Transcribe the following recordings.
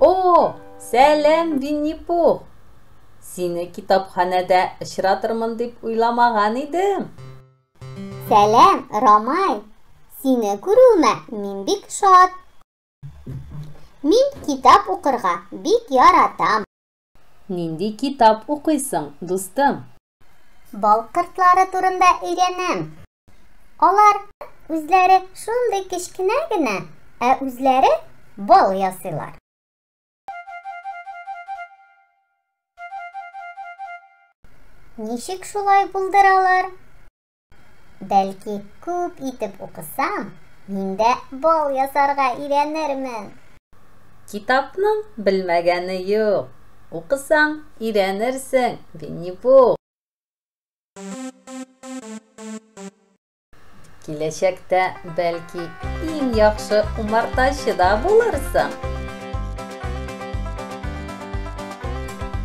О, сәлам, Винни-Пух! Сине китапханәдә очратырмын дип уйламаган идем. Сәлам, Рамай! Сине күрүемә мин бик шат. Мин китап укырга бик яратам. Нинди китап укыйсың, дустым? Бал кортлары турында өйрәнәм. Алар үзләре шундый кечкенә генә, ә үзләре бал ясыйлар. Ничек шулай булдыралар? Бәлки, күп итеп укысам, мин дә бал ясарга өйрәнермен. Китапның белмәгәне юк. Укысаң, өйрәнерсең, Винни-Пух. Киләчәктә, бәлки, иң яхшы умартачы да булырсың.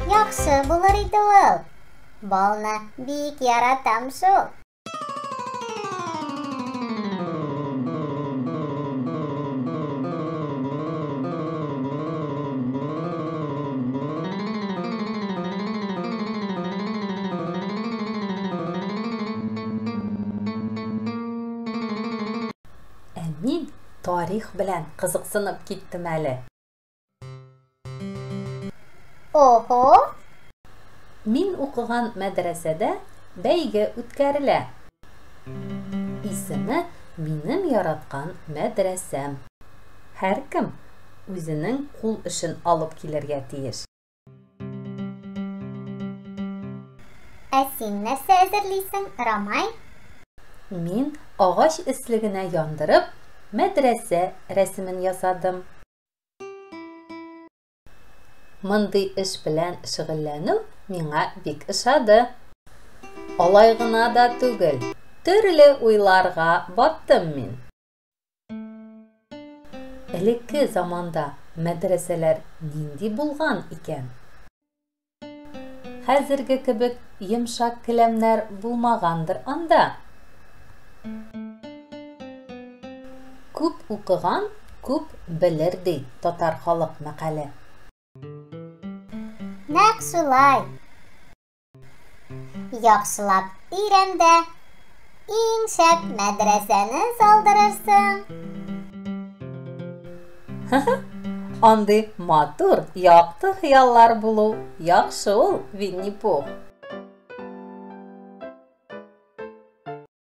Яхшы булыр иде ул. Балны бик яратам шул. Ә мин тарих белән кызыксынып киттем әле. Ого! Мин укыган мәдрәсәдә бәйге үткәрелә. Исеме Минем яраткан мәдрәсәм. Һәркем үзенең кул эшен алып килергә тиеш. Ә син нәрсә әзерлисең, Рамай? Мин агач өслегенә яндырып, мәдрәсә рәсемен ясадым. Мондый эш белән шөгыльләнү миңа бик ошады. Алай гына да түгел, төрле уйларга баттым мин. Элекке заманда мәдрәсәләр нинди булган икән? Хәзерге кебек йомшак келәмнәр булмагандыр анда. Күп укыган күп белер ди татар халык мәкале. Нәкъ шулай. Яхшылап өйрән дә, иң шәп мәдрәсәне салдырырсың. Андый матур, якты хыяллар булу яхшы ул, Винни-Пух.